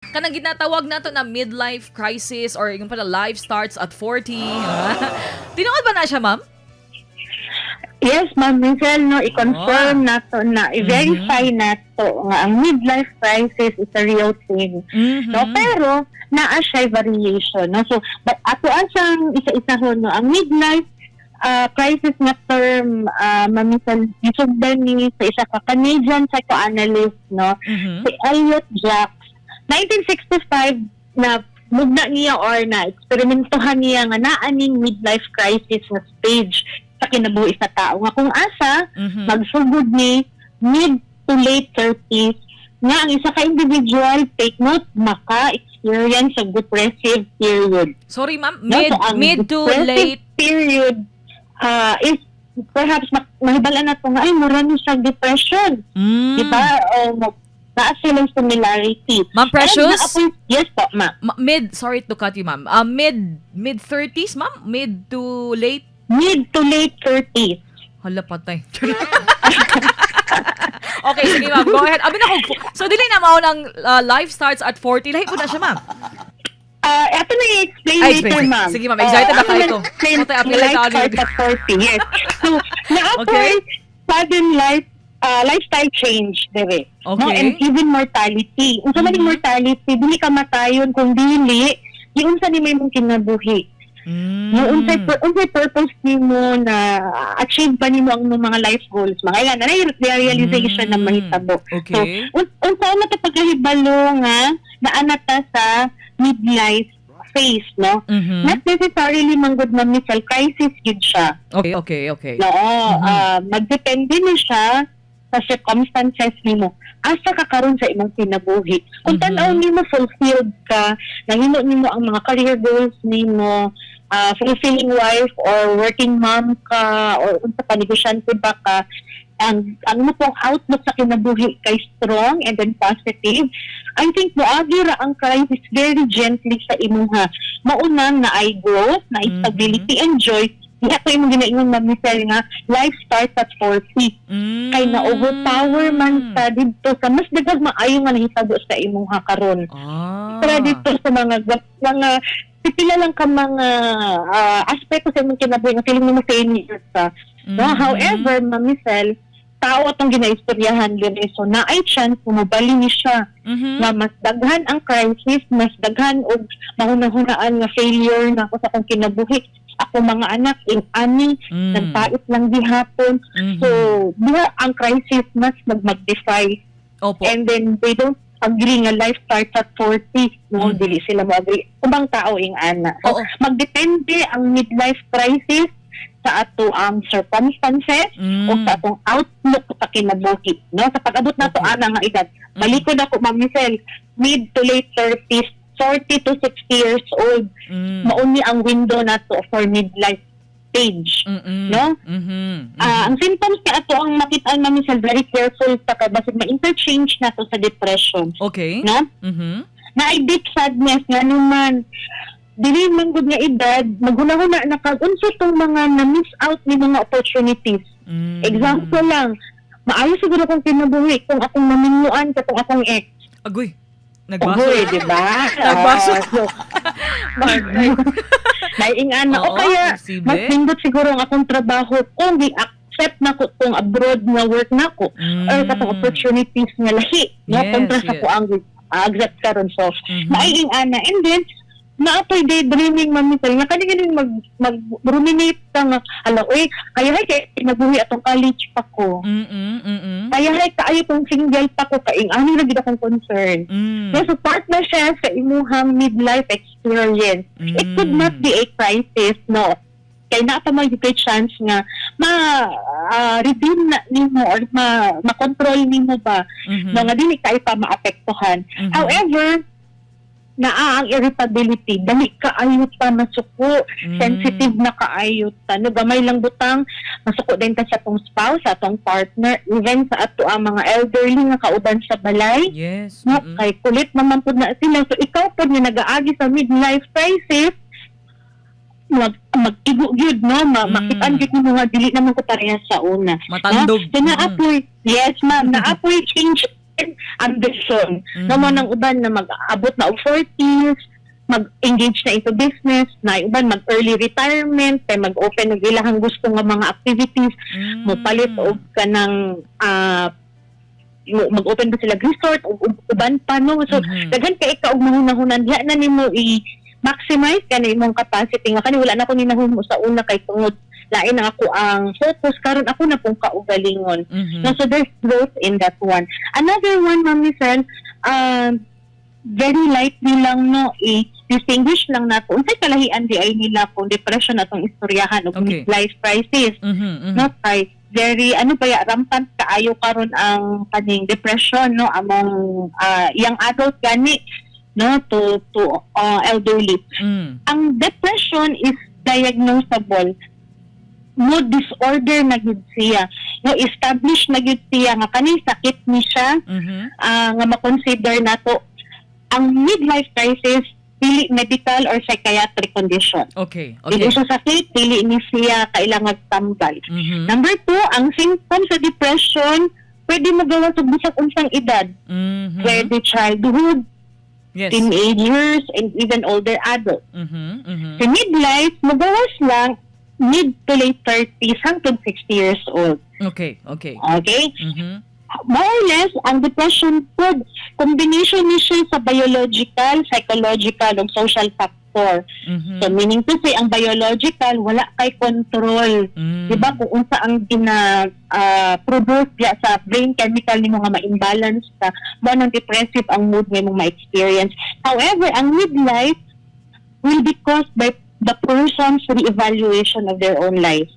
Kanang ginatawag nato na midlife crisis or yung pala life starts at 40. Tinuod ba na siya, ma'am? Yes, Ma'am Rizal, no, i-confirm nato na, i-verify nato nga ang midlife crisis is a real thing. No, pero naa siya variation, no. So, but ato siyang isa-isahon, no. Ang midlife crisis nga term, Ma'am Rizal, gisugdan ni sa isa ka Canadian psychoanalyst, no, si Elliot Jacks. 1965 na mugna niya or na eksperimentohan niya nga naa ning midlife crisis nga stage sa kinabuhi sa tao nga kung asa magsugod ni mid to late 30s nga ang isa ka individual, take note, maka-experience sa depressive period. Sorry, ma'am. No? Mid So, ang mid to depressive late period is perhaps mahibal-an nato nga ay mura ni siya depression. Di ba? O, naa silang similarity. Ma'am Precious? And yes po, ma'am. Mid, sorry to cut you, ma'am. Mid 30s, ma'am? Mid to late? Mid to late 30s. Hala, patay. Okay, sige, ma'am. Go ahead. Abi na ko. So dili na mao ng life starts at 40. Lahi po na siya, ma'am. Ato na i-explain Ay, later, explain. Ma'am. Sige, ma'am. Excited na Ato kayo ko. na-explain Patay, apil life na tayo. starts at 40, yes. So, naa poy sudden lifestyle change, dire. No? And even mortality. Unsa man ning mortality, dili ka matayon kung dili, giunsa ni may imong kinabuhi. No, unsay purpose nimo na achieve ba nimo ang imong mga life goals? Mga ilan na realization na mahitabo. So, unsa na ta pagkahibalo nga naa na ta sa midlife phase, no? Not necessarily manggod na misal crisis gyud siya. No, magdepende ni siya sa circumstances nimo. Asa ka karon sa imong kinabuhi? Kung tan-aw nimo fulfilled ka, nahimo nimo ang mga career goals nimo, fulfilling wife or working mom ka or unsa pa, negosyante ba ka, ang imo pong outlook sa kinabuhi kay strong and then positive, I think moagi ra ang crisis very gently sa imuha. Mauna na ay growth, na ay stability and joy. Diha ko imong ginaingon, Ma'am Michelle, nga life starts at 40. Kay na overpower man sa didto sa mas daghang maayo nga nahitabo sa imuha karon. Para dito sa mga pipila lang ka mga aspeto sa imong kinabuhi nga feeling nimo failure ka. No, however, Ma'am Michelle, tao atong ginaistoryahan diri, so naay chance mobali ni siya nga mas daghan ang crisis, mas daghan og mahuna-hunaan nga failure na ako sa akong kinabuhi. Ako mga anak in ani nagpait lang gihapon. So, diha ang crisis mas mag-magnify. And then they don't agree nga life starts at 40. No, dili sila mo agree. Ubang tao ing ana. So, magdepende ang midlife crisis sa ato ang circumstances o sa atong outlook sa kinabuhi. No, sa pag-abot nato ana nga edad. Balikon ako, Ma'am Michelle, mid to late 30s, 40 to 60 years old, mauni ang window nato for midlife stage. No? Ang symptoms ka ato ang makitaan, Ma'am Michelle, very careful ta kay basig ma-interchange nato sa depression. No? Na deep sadness nga naman dili man gud nga edad maghuna-huna na kag unsa tong mga na-miss out ni mga opportunities. Example lang, maayo siguro kung kinabuhi kung akong naminyoan katong akong ex. Agoy. Nagbaso. Agoy, di ba? Nagbaso. So, naiingana. O Oo, kaya, posible. mas nindot siguro ang akong trabaho kung gi-accept na ko tong abroad nga work nako or katong opportunities nga lahi, no, kontra sa ko ang accept karon. So naiingana. And then naa poy daydreaming, Ma'am Michelle, nga kani ganing mag mag ruminate ka nga ala oy kaya hay kay nabuhi atong college pa ko, kaya hay kaayo kung single pa ko kaing ani ra gid akong concern. No, so part na siya sa imuhang midlife experience. It could not be a crisis, no, kay naa pa man gyud chance nga ma redeem na nimo or ma makontrol nimo ba, no, nga dili kay pa maapektuhan. However, naa ang irritability, dali kaayo pa masuko, sensitive na kaayo ta, no, gamay lang butang masuko din ta sa atong spouse, sa atong partner, even sa ato ang mga elderly nga kauban sa balay. No, kay kulit naman pud na sila. So ikaw pud nga nagaagi sa midlife crisis, mag-igo gyud, no, makitaan gyud nimo nga dili naman ko parehas sa una. Matandog. No? So naa poy, yes ma'am, naa poy change And ambition. No, mo nang uban na mag-abot na og 40s, mag-engage na into business, na uban mag-early retirement, kay mag-open og ilahang gusto nga mga activities, mopalit og kanang mag-open ba sila resort ug uban pa, no? So daghan kay ka og mahunahunan diha na nimo i maximize kani imong capacity nga kani wala na ko ni nahimo sa una kay tungod lain na ako ang focus karon, ako na pong kaugalingon. No, so there's growth in that one. Another one, Ma'am Michelle, very lightly lang, no, i-distinguish lang nato unsay kalahian di ay nila kung depression atong istoryahan o midlife crisis. No, kay very ano pa ya, rampant kaayo karon ang kaning depression, no, among young adult gani, no, to elderly. Ang depression is diagnosable mood disorder na gid siya, no? Established na gid siya nga kaning sakit ni siya nga ma-consider nato. Ang midlife crisis, dili medical or psychiatric condition. Dili siya sakit, dili ni siya kailangan tambal. Number two, ang symptoms sa depression pwede magawas og bisag unsang edad. Pwede childhood, teenagers, and even older adults. Sa midlife, magawas lang mid to late 30s hangtod 60 years old. Okay? More or less, ang depression pod, combination ni siya sa biological, psychological, ug social factor. So, meaning to say, ang biological, wala kay control. Diba kung unsa ang gina produce diya sa brain chemical nimo nga ma-imbalance ka, mo nang depressive ang mood nga imong ma-experience. However, ang midlife will be caused by the person's reevaluation of their own life.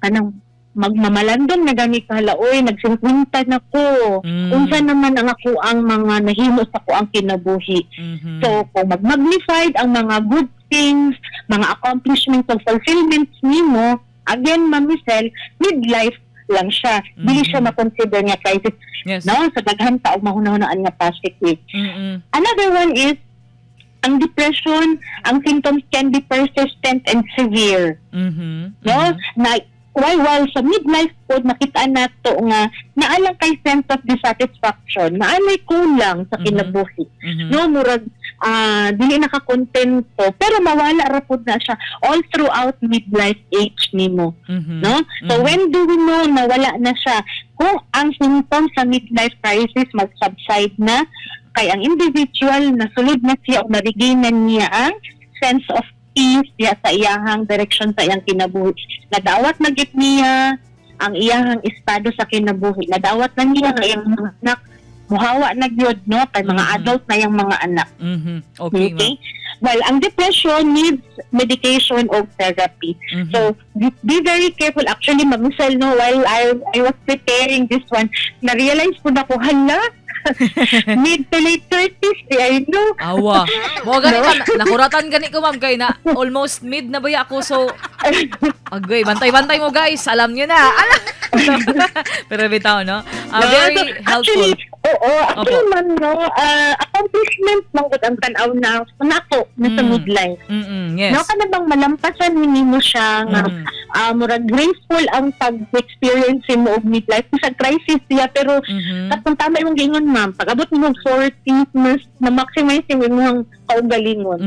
Kanang magmamalandong na gani ka, "Hala oy, nag-50 na ko. Unsa naman ang ako ang mga nahimo sa ko ang kinabuhi?" So, kung mag-magnified ang mga good things, mga accomplishments o fulfillments nimo, again, Ma'am Michelle, midlife lang siya. Dili siya ma-consider nga crisis. No? Sa daghan ta og mahunahunaan nga positive. Another one is, ang depression, ang symptoms can be persistent and severe. No? Na while sa midlife po nakita nato nga naa lang kay sense of dissatisfaction, naa lay kulang sa kinabuhi. No, murag dili nakakontento, pero mawala ra pud na siya all throughout midlife age nimo, no? So when do we know na wala na siya? Kung ang symptoms sa midlife crisis mag-subside na kay ang individual nasulod na siya o na-regain na niya ang sense of peace diya sa iyahang direction sa iyang kinabuhi. Nadawat na gid niya ang iyahang estado sa kinabuhi. Nadawat na niya ang iyang mga anak muhawa na gyud, no, kay mga adult na yung mga anak. Okay, Okay? Well, ang depression needs medication or therapy. ma'am. So, be very careful. Actually, Ma'am Michelle, no, while I was preparing this one, na-realize ko na ko, hala, mid to late 30s, eh, I know. Awa. Mo gani, No? ma'am, nakuratan gani ko, ma'am, kay na almost mid na ba ako, so agoy, bantay-bantay mo, guys, alam niyo na. Alam. Pero bitaw, no? No, Very so, helpful. actually, oo, actually, Opo. Ma'am, no, accomplishment lang gud ang tanaw na nako na sa midlife. No, kana bang malampasan nimo siya nga murag graceful ang pag-experience mo og midlife. Sa crisis siya, pero katong tama imong giingon, ma'am, pag abot nimo 40s, mas na maximize yung imong kaugalingon.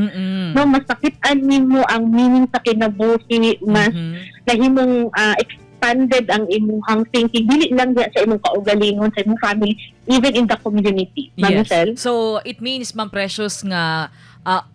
No, mas nakit-an nimo ang meaning sa kinabuhi, mas nahimong expanded ang imong thinking dili lang diya sa imong kaugalingon, sa imong family, even in the community. Ma'am Michelle? So it means, Ma'am Precious, nga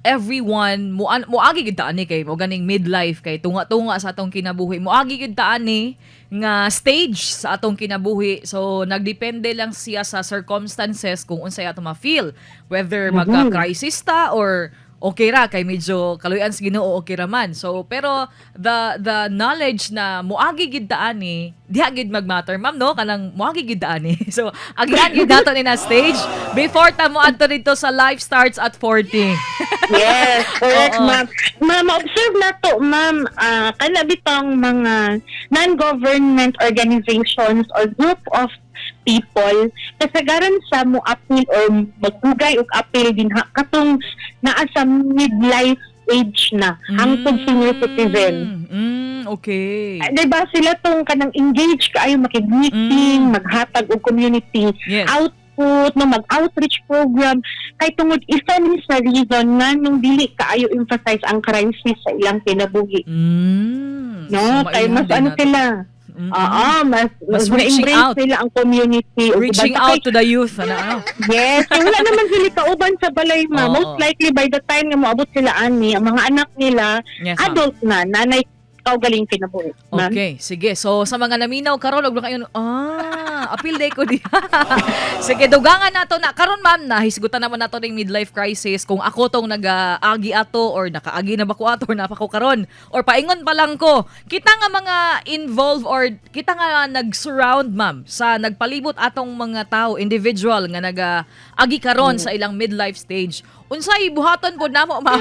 everyone mo moagi gid ta ani kay mo ganing midlife kay tunga-tunga sa atong kinabuhi. Moagi gid ta ani nga stage sa atong kinabuhi. So nagdepende lang siya sa circumstances kung unsay ato ma-feel, whether magka-crisis ta or okay ra kay medyo kaluyan sa Ginoo, okay ra man. So pero the knowledge na moagi gid ta ani, diha gid magmatter, ma'am, no, kanang moagi gid ta ani. So agian gid nato ni na stage before ta mo adto dito sa life starts at 40. Yes, correct, Oo. Ma'am. Ma'am, observe na to, ma'am, kana bitong mga non-government organizations or group of people, kasagaran sa mo appeal or magdugay og appeal din ha, katong naa sa midlife age na, hangtod senior citizen. Ah, diba sila tong kanang engage kaayo makig-meeting, maghatag og community outreach. mag-input, no, mag-outreach program kay tungod isa ni sa reason nga nung dili kaayo emphasize ang crisis sa ilang kinabuhi. No, So, kay mas mailan din ano nato. sila. Oo, mas Mas reaching embrace out. nila ang community ug Reaching iba. out to the youth. Ano, ano? Yes, kay wala naman sila kauban sa balay, ma. Most likely by the time nga moabot sila ani, ang mga anak nila Yes, ma'am. adult na, nanay kaugaling kinabuhi. Ma'am. Okay, sige. So sa mga naminaw karon og kayo, apil day ko diha. Sige, dugangan nato na karon, ma'am, na hisgutan naman nato ning midlife crisis kung ako tong nagaagi ato or nakaagi na ba ko ato or napa ko karon or paingon pa lang ko. Kita nga mga involved or kita nga nag-surround, ma'am, sa nagpalibot atong mga tao, individual nga nagaagi karon sa ilang midlife stage. Unsay buhaton pod namo, ma'am,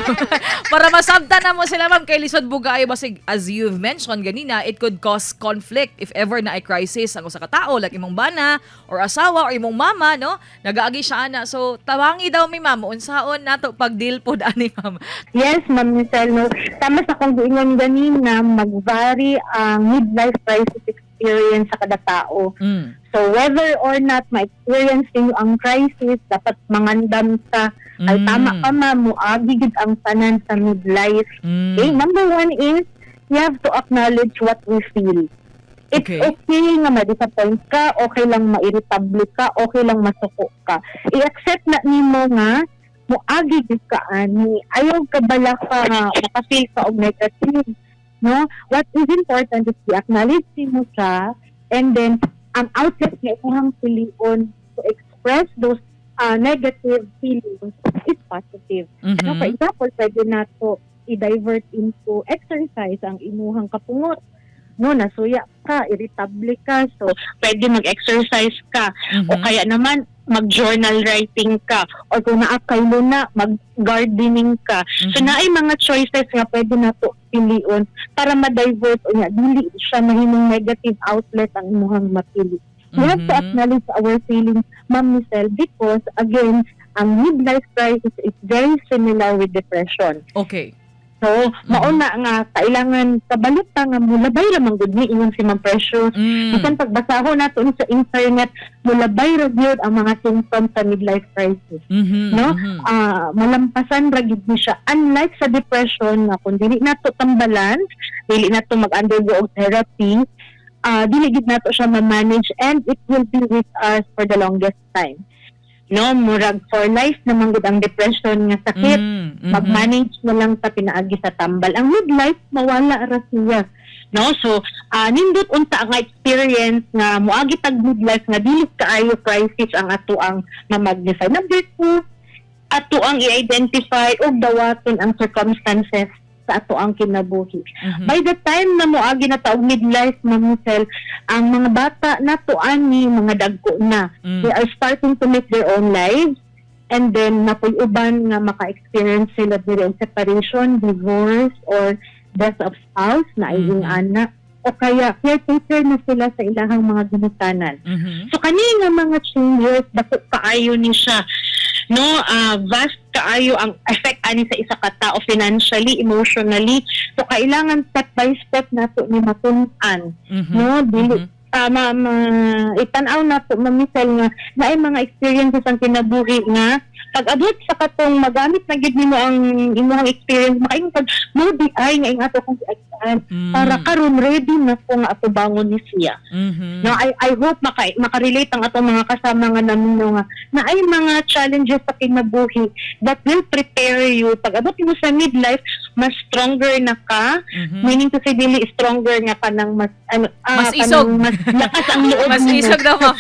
para masabtan namo sila, ma'am, kay lisod bugay basig, as you've mentioned ganina, it could cause conflict if ever na ay crisis ang usa ka tao like imong bana or asawa or imong mama, no, nagaagi siya ana. So tabangi daw mi, ma'am, unsaon nato pag-deal pod ani, ma'am? Yes, Ma'am Nicole, no. Tama sa akong giingon ganina, mag-vary ang midlife crisis experience sa kada tao. So whether or not ma-experience ninyo ang crisis, dapat mangandam ka. Ay tama ka, ma'am, muagi gid ang tanan sa midlife. Okay, number one is you have to acknowledge what we feel. It's okay nga ma-disappoint ka, okay lang ma-irritable ka, okay lang masuko ka. I-accept na nimo nga moagi gid ka ani. Ayaw ka bala ka nga maka-feel ka og negative. No? What is important is i-acknowledge nimo siya and then ang outlet nga imong pilion to express those negative feelings is positive. No, for example, pwede nato i-divert into exercise ang imuhang kapungot. No, nasuya ka, irritable ka, so pwede mag-exercise ka. O kaya naman, mag-journal writing ka. Or kung naa kay na, mag-gardening ka. So naay mga choices nga pwede nato pilion para ma-divert unya dili siya mahimong negative outlet ang imuhang mapili. We have to acknowledge our feelings, Ma'am Michelle, because again, ang midlife crisis is very similar with depression. So, mauna nga kailangan kabalot ta nga mulabay ra man gud ni ingon si Ma'am Precious. Bisan pagbasahon nato ni sa internet, mulabay ra gyud ang mga symptoms sa midlife crisis. No? Malampasan ra gyud ni siya. Unlike sa depression nga kung dili nato tambalan, dili nato mag-undergo og therapy, dili gyud nato siya ma-manage and it will be with us for the longest time. No, murag for life naman gud ang depression nga sakit. Mag-manage na lang ta pinaagi sa tambal. Ang midlife mawala ra siya. No, so nindot unta ang experience nga moagi tag midlife nga dili kaayo crisis ang ato ang ma-magnify. Number two, ato ang i-identify ug dawaton ang circumstances sa ato ang kinabuhi. By the time na moagi na ta og midlife, Ma'am Michelle, ang mga bata nato ani mga dagko na. They are starting to make their own lives and then napoy uban nga maka-experience sila diri og separation, divorce or death of spouse na iyong anak o kaya caretaker na sila sa ilahang mga ginikanan. So kani nga mga changes dako kaayo ni siya. No, vast kaayo ang effect ani sa isa ka tao financially, emotionally. So kailangan step by step nato ni matun-an, no, dili ma itan-aw nato, Ma'am Michelle, nga naay mga experiences ang kinabuhi nga pag abot sa katong magamit na gid nimo ang imong experience, makaingon pag mo di ay nga ing ato kong giagtaan para karon ready na ko nga atubangon ni siya. No, I hope maka-relate ang atong mga kasama nga naminaw nga naay mga challenges sa kinabuhi that will prepare you pag abot mo sa midlife, mas stronger na ka. Meaning to say, dili stronger nga kanang mas ano Mas isog. kanang mas lakas ang loob Mas mo. isog daw, ma'am.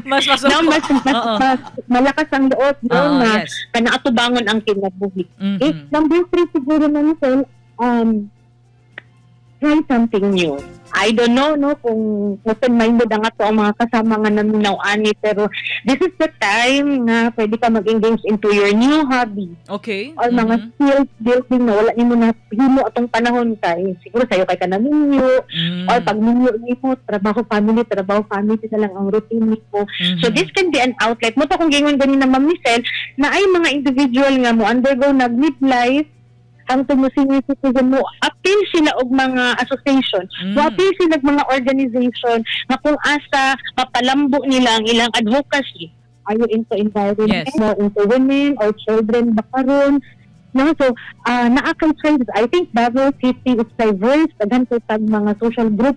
Mas masok. No, mas, mas malakas ang loob, no, na kanang atubangon ang kinabuhi. Eh, number three siguro na, Michelle, try something new. I don't know, no, kung open-minded ang ato ang mga kasama nga naminaw ani, pero this is the time nga pwede ka mag-engage into your new hobby or mga skills building na wala nimo na himo atong panahon kay siguro sayo kay ka naminyo or pag minyo nimo, trabaho, family, trabaho, family na lang ang routine nimo. So this can be an outlet. Mao to kung gingon ganina, Ma'am Michelle, na ay mga individual nga mo undergo nag midlife ang mo senior citizen, mo appeal sila og mga association. Mo appeal sila og mga organization nga kung asa mapalambo nila ang ilang advocacy. Are you into environment? Yes. More into women or children ba karon? No, so naa kay choices. I think Davao City is diverse. Daghan kay tag mga social group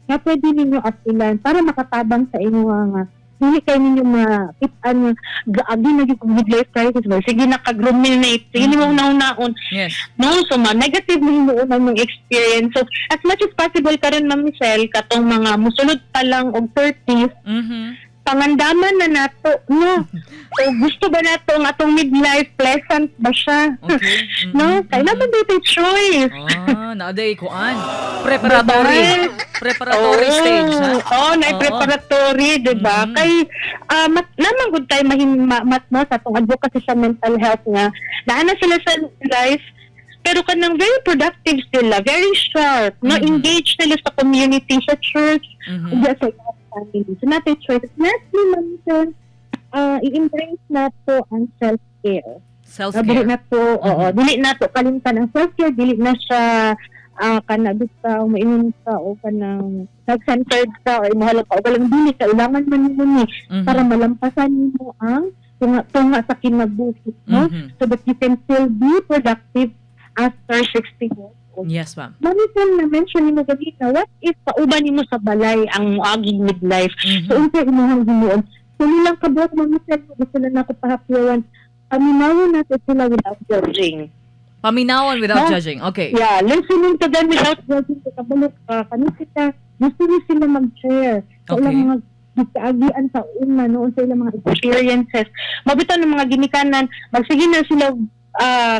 nga pwede ninyo apilan para makatabang sa inyo nga dili kay ninyo makit-an nga gaagi na gyud kog midlife crisis ba, sige na kag-ruminate, sige nimo unaon. No, so ma negative na hinuon ang mga experience. So as much as possible karon, Ma'am Michelle, katong mga musulod pa lang og 30s, pangandaman na nato, no? So gusto ba nato ang atong midlife, pleasant ba siya? No, kailangan dito choice. Ah, naa day kuan. Preparatory. Diba? Preparatory stage, ha? Oo, na preparatory, 'di ba? Kay lamang gud tayo mahimat no sa atong advocacy sa mental health nga naa na sila sa life pero kanang very productive sila, very sharp, no, engaged sila sa community, sa church, ug sa ilang family. So natin choice. Lastly, Ma'am Michelle, i-embrace nato ang self-care. Dili Self-care. na to, oo, dili na to kalimtan ang self-care, dili na siya kana basta maingon ka o kanang self-centered ka or imuha lang ka o walang dili kailangan man nimo ni para malampasan nimo ang tunga-tunga sa kinabuhi, no, so that you can still be productive after 60 years old. Yes, ma'am. Mami na mention nimo ganina, what if kauban nimo sa balay ang moaging midlife? So, unsa imong himuon? So, nilang kabuok, Mami Sel, gusto na nako pahapyawan. Paminawon nato sila without judging. Paminawon without No? judging. Okay. Yeah, listening to them without judging. Kabalo ka, kani sila, gusto niyo sila mag-share sa ilang mga gikaagian sa una, noon sa ilang mga experiences. Mabitaw ng mga ginikanan, magsige na sila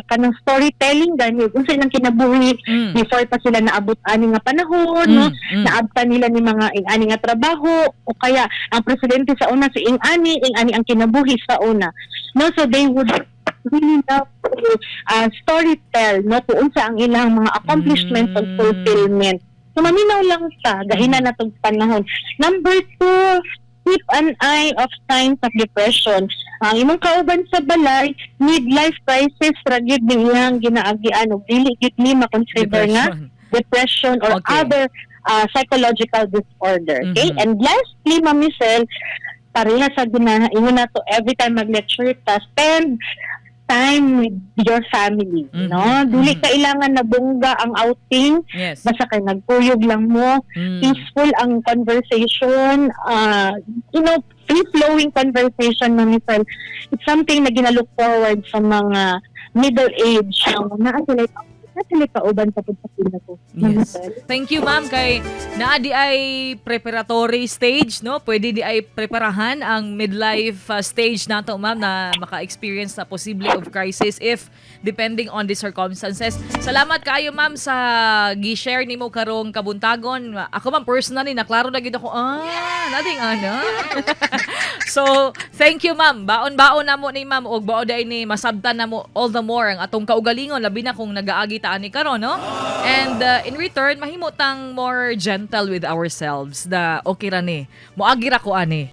kanang storytelling gani unsa ilang kinabuhi before pa sila naabot ani nga panahon, no, naabtan nila ni mga ing-ani nga trabaho o kaya ang presidente sa una si ing-ani, ing-ani ang kinabuhi sa una, no? So they would really love to storytell, no, kung unsa ang ilang mga accomplishments and fulfillment. So maminaw lang sa gahina na tong panahon. Number two, keep an eye of signs of depression. Ang imong kauban sa balay, midlife crisis ra gyud ni iyang ginaagian ug dili gyud ni makonsider nga Depression. depression or other psychological disorder. Okay? And lastly, Ma'am Michelle, pareha sa ginaingon nato every time mag-lecture ta, spend time with your family, no? Dili kailangan na bongga ang outing, basta kay nagkuyog lang mo, peaceful ang conversation, free-flowing conversation, Ma'am Michelle. It's something na ginalook forward sa mga middle age. No? Naa sila kauban sa pagpapila ko. Ma'am Michelle. Thank you, ma'am, kay naa di ay preparatory stage, no? Pwede di ay preparahan ang midlife stage nato, ma'am, na maka-experience na posible of crisis if depending on the circumstances. Salamat kaayo, ma'am, sa gi-share nimo karong kabuntagon. Ako, ma'am, personally naklaro na gid ako. Ah, nating ano. So, thank you, ma'am. Baon-baon na mo ni ma'am og bao day ni masabtan na mo all the more ang atong kaugalingon labi na kung nagaagi ta ani karon, no? And in return, mahimo tang more gentle with ourselves na okay ra ni. Moagi ra ko ani.